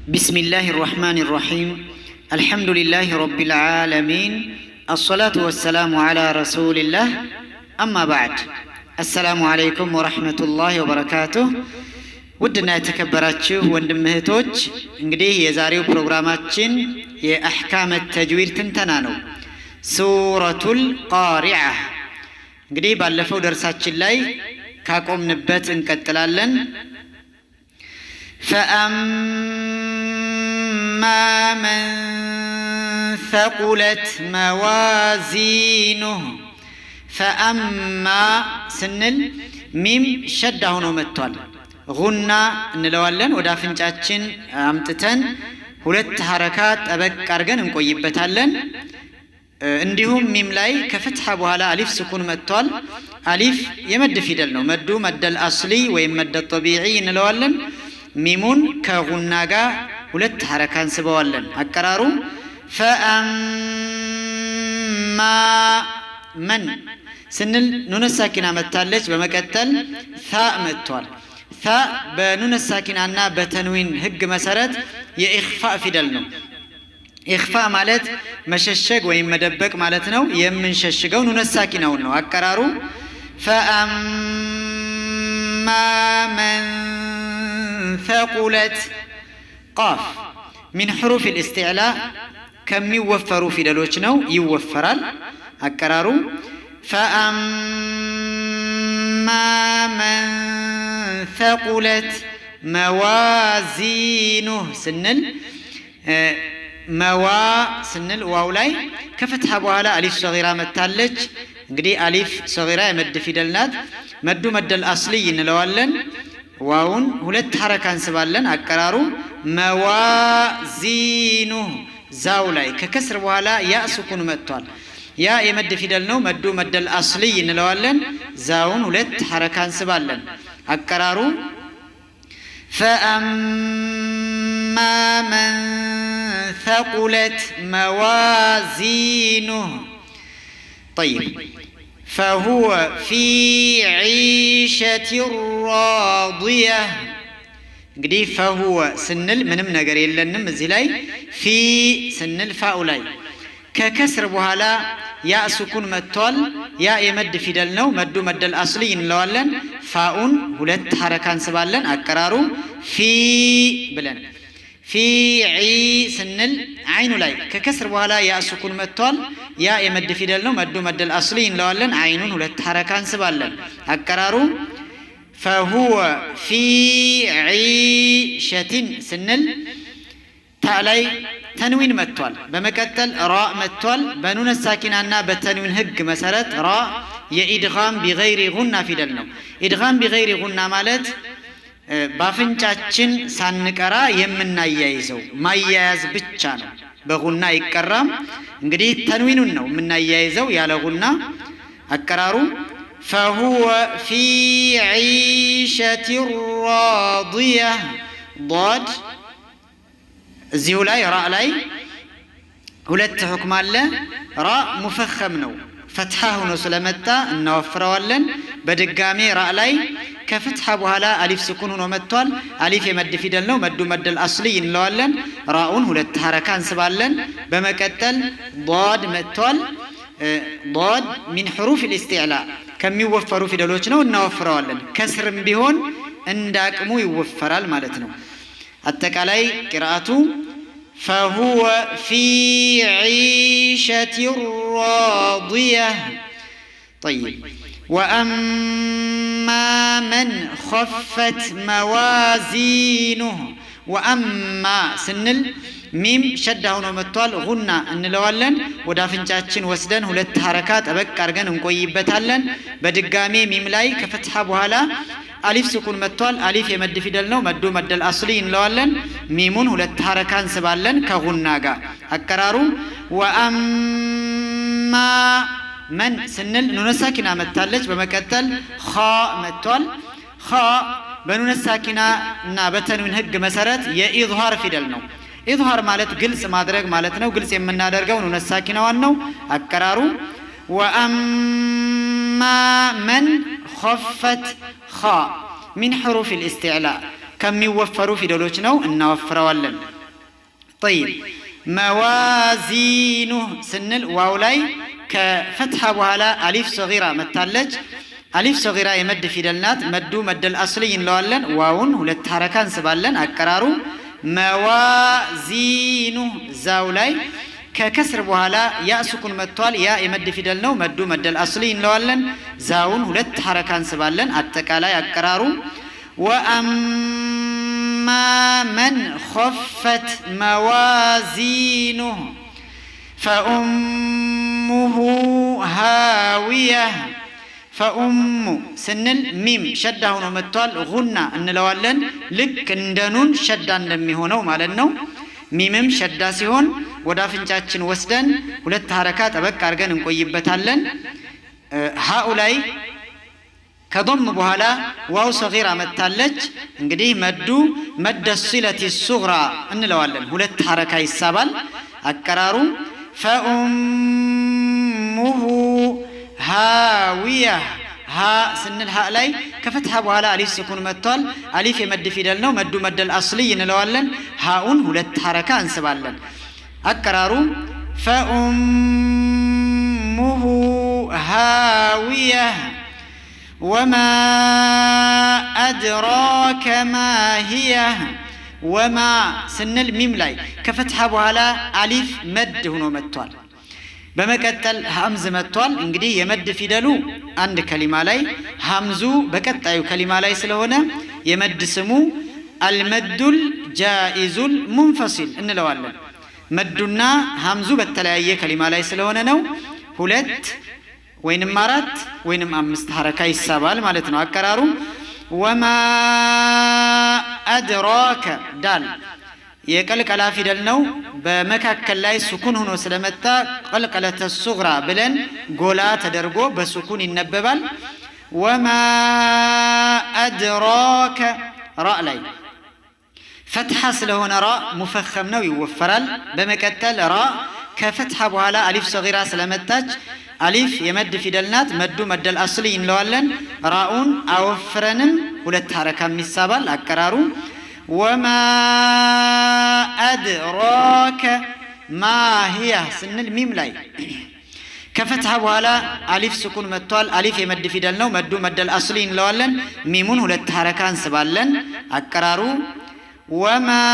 بسم الله الرحمن الرحيم، الحمد لله رب العالمين، الصلاة والسلام على رسول الله، أما بعد، السلام عليكم ورحمة الله وبركاته። ውድና የተከበራችሁ ወንድም እህቶች፣ እንግዲህ የዛሬው ፕሮግራማችን የአሕካመ ተጅዊድ ትንተና ነው። ሱረቱል ቃሪዓ። እንግዲህ ባለፈው ደርሳችን ላይ ካቆምንበት እንቀጥላለን። فأما من ثقلت موازينه። فأما ስንል ሚም ሸዳ ሆኖ መጥቷል። ጉና እንለዋለን። ወደ አፍንጫችን አምጥተን ሁለት ሐረካ ጠበቅ አድርገን እንቆይበታለን። እንዲሁም ሚም ላይ ከፈትሐ በኋላ አሊፍ ስኩን መጥቷል። አሊፍ የመድ ፊደል ነው። መዱ مد الأصلي ወይም مد طبيعي እንለዋለን። ሚሙን ከጉና ጋር ሁለት ሐረካ እንስበዋለን። አቀራሩ فأما من ስንል ኑነ ሳኪና መጥታለች። በመቀጠል ታ መጥቷል። ታ በኑነ ሳኪናና በተንዊን ህግ መሰረት የኢኽፋ ፊደል ነው። ኢኽፋ ማለት መሸሸግ ወይም መደበቅ ማለት ነው። የምንሸሽገው ኑነ ሳኪናውን ነው። አቀራሩ فأما من ثقلت። ቃፍ من حروف الاستعلاء ከሚወፈሩ ፊደሎች ነው፣ ይወፈራል። አቀራሩ فأما من ثقلت موازينه ስንል፣ መዋ ስንል ዋው ላይ ከፈትሐ በኋላ አሊፍ ሰጊራ መጥታለች። እንግዲህ አሊፍ ሰጊራ የመድ ፊደል ናት። መዱ مد الأصلي እንለዋለን። ዋውን ሁለት ሐረካ እንስባለን። አቀራሩ موازينه። ዛው ላይ ከከስር በኋላ ያ ስኩን መጥቷል። ያ የመድ ፊደል ነው። መዱ مد الأصلي እንለዋለን። ዛውን ሁለት ሐረካ እንስባለን። አቀራሩ فأما من ثقلت موازينه። طيب، فهو في عيشة راضية። እንግዲህ فهو ስንል ምንም ነገር የለንም እዚህ ላይ። في ስንል ፋኡ ላይ ከከስር በኋላ ያ ስኩን መጥቷል። ያ የመድ ፊደል ነው። መዱ مد الأصلي እንለዋለን። ፋኡን ሁለት ሐረካ እንስባለን። አቀራሩ في ብለን። في ዒ ስንል አይኑ ላይ ከከስር በኋላ ያ ስኩን መጥቷል። ያ የመድ ፊደል ነው። መዱ مد الأصلي እንለዋለን። አይኑን ሁለት ሐረካ እንስባለን። አቀራሩ فهو في عيشة ስንል ታ ላይ ተንዊን መጥቷል። በመቀጠል ራ መጥቷል። በኑነ ሳኪናና በተንዊን ህግ መሰረት ራ የ إدغام بغير غنة ፊደል ነው። إدغام بغير غنة ማለት በአፍንጫችን ሳንቀራ የምናያይዘው ማያያዝ ብቻ ነው። በጉና አይቀራም። እንግዲህ ተንዊኑን ነው የምናያይዘው ያለ ጉና። አቀራሩ فهو في عيشة راضية። ዷድ እዚሁ ላይ ራ ላይ ሁለት ሁክም አለ። ራ ሙፈኸም ነው። ፈትሐ ሆኖ ስለመጣ እናወፍረዋለን። በድጋሜ ራ ላይ ከፍትሐ በኋላ አሊፍ ስኩን ሆኖ መጥቷል። አሊፍ የመድ ፊደል ነው። መዱ مد الأصلي እንለዋለን። ራኡን ሁለት ሐረካ እንስባለን። በመቀጠል ዷድ መጥቷል። ዷድ من حروف الاستعلاء ከሚወፈሩ ፊደሎች ነው፣ እናወፍረዋለን። ከስርም ቢሆን እንደ አቅሙ ይወፈራል ማለት ነው። አጠቃላይ ቅርአቱ فهو في عيشة راضية። طيب، وأما من خفت موازينه። وأما ስንል ሚም ሸዳ ሆኖ መጥቷል። ጉና እንለዋለን። ወደ አፍንጫችን ወስደን ሁለት ሐረካ ጠበቅ አድርገን እንቆይበታለን። በድጋሜ ሚም ላይ ከፈትሐ በኋላ አሊፍ ስኩን መጥቷል። አሊፍ የመድ ፊደል ነው። መዱ مد الأصلي እንለዋለን። ሚሙን ሁለት ሐረካ እንስባለን ከጉና ጋር። አቀራሩ وأما من ስንል ኑነ ሳኪና መጥታለች። በመቀጠል ኻ መጥቷል። ኻ በኑነ ሳኪና እና በተንዊን ህግ መሰረት የኢዝሃር ፊደል ነው። ኢዝሃር ማለት ግልጽ ማድረግ ማለት ነው። ግልጽ የምናደርገው ኑነ ሳኪናዋን ነው። አቀራሩ وأما من خفت። ኻ من حروف الاستعلاء ከሚወፈሩ ፊደሎች ነው፣ እናወፍረዋለን። طيب موازينه ስንል ዋው ላይ ከፈትሐ በኋላ ألف صغيرة መታለች። ألف صغيرة የመድ ፊደል ናት። መዱ مد الأصلي እንለዋለን። ዋውን ሁለት ሐረካ እንስባለን። አቀራሩ موازينه። ዛው ላይ ከከስር በኋላ ياء سكون መጥቷል። ያ የመድ ፊደል ነው። መዱ مد الأصلي እንለዋለን። ዛውን ሁለት ሐረካ እንስባለን። አጠቃላይ አቀራሩ وأما من خفت موازينه فأمه هاوية። فأم ስንል ሚም ሸዳ ሆኖ መጥቷል። ጉና እንለዋለን። ልክ እንደ ኑን ሸዳ እንደሚሆነው ማለት ነው። ሚምም ሸዳ ሲሆን ወደ አፍንጫችን ወስደን ሁለት ሐረካ ጠበቅ አድርገን እንቆይበታለን። ሃኡ ላይ ከዶም በኋላ واو صغيرة መታለች። እንግዲህ መዱ مد الصلة الصغرى እንለዋለን። ሁለት ሐረካ ይሳባል። አቀራሩ فأمه هاوية። ሀ ስንል ሀ ላይ ከፈትሐ በኋላ ألف سكون መጥቷል። አሊፍ የመድ ፊደል ነው። መዱ مد الأصلي እንለዋለን። ሃኡን ሁለት ሐረካ እንስባለን። አቀራሩ فأمه هاوية وما أدراك ما هيه። وما ስንል ሚም ላይ ከፈትሐ በኋላ አሊፍ መድ ሆኖ መጥቷል። በመቀጠል ሀምዝ መጥቷል። እንግዲህ የመድ ፊደሉ አንድ ከሊማ ላይ ሀምዙ በቀጣዩ ከሊማ ላይ ስለሆነ የመድ ስሙ المد الجائز المنفصل እንለዋለን። መዱና ሀምዙ በተለያየ ከሊማ ላይ ስለሆነ ነው። ሁለት ወይንም አራት ወይንም አምስት ሐረካ ይሳባል ማለት ነው። አቀራሩ وما أدراك። ዳል የቀልቀላ ፊደል ነው። በመካከል ላይ ሱኩን ሆኖ ስለመጣ قلقلة صغرى ብለን ጎላ ተደርጎ በሱኩን ይነበባል። وما أدراك። ራእ ላይ ፈትሐ ስለሆነ ራ مفخم ነው፣ ይወፈራል። በመቀጠል ራ ከፈትሐ በኋላ ألف صغيرة ስለመጣች አሊፍ የመድ ፊደል ናት። መዱ مد الأصلي እንለዋለን። ራኡን አወፍረንም ሁለት ሐረካም ይሳባል። አቀራሩ وما أدراك ما هيه ስንል ሚም ላይ ከፈትሐ በኋላ ألف سكون መጥቷል። አሊፍ የመድ ፊደል ነው። መዱ مد الأصلي እንለዋለን። ሚሙን ሁለት ሐረካ እንስባለን። አቀራሩ وما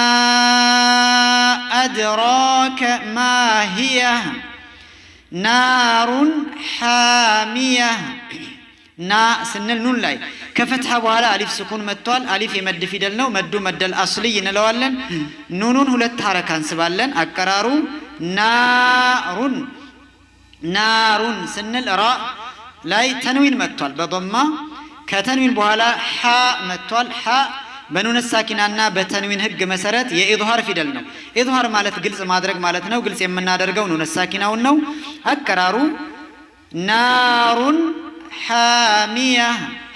أدراك ما هيه نار حامية። ና ስንል ኑን ላይ ከፈትሐ በኋላ ألف سكون መጥቷል። አሊፍ የመድ ፊደል ነው። መዱ مد الأصلي እንለዋለን። ኑኑን ሁለት ሐረካ እንስባለን። አቀራሩ نار። نار ስንል ራ ላይ ተንዊን መጥቷል በዶማ። ከተንዊን በኋላ ሓ መጥቷል። ሓ በኑን ሳኪናና በተንዊን ህግ መሰረት የኢዝሃር ፊደል ነው። ኢዝሃር ማለት ግልጽ ማድረግ ማለት ነው። ግልጽ የምናደርገው ኑን ሳኪናውን ነው። አቀራሩ نار حامية።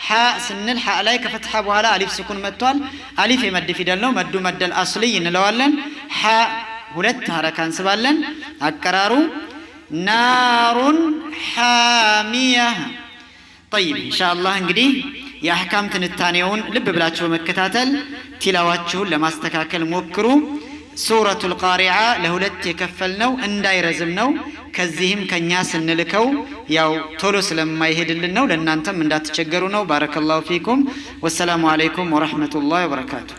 ሓ ስንል ሓ ላይ ከፈትሐ በኋላ ألف سكون መጥቷል። አሊፍ የመድ ፊደል ነው። መዱ مد الأصلي እንለዋለን። ሓ ሁለት ሐረካ እንስባለን። አቀራሩ نار حامية። طيب ኢንሻአላህ እንግዲህ የአህካም ትንታኔውን ልብ ብላችሁ በመከታተል ቲላዋችሁን ለማስተካከል ሞክሩ። ሱረቱል ቃሪዓ ለሁለት የከፈልነው እንዳይረዝም ነው። ከዚህም ከኛ ስንልከው ያው ቶሎ ስለማይሄድልን ነው። ለእናንተም እንዳትቸገሩ ነው። بارك الله فيكم። والسلام عليكم ورحمة الله وبركاته።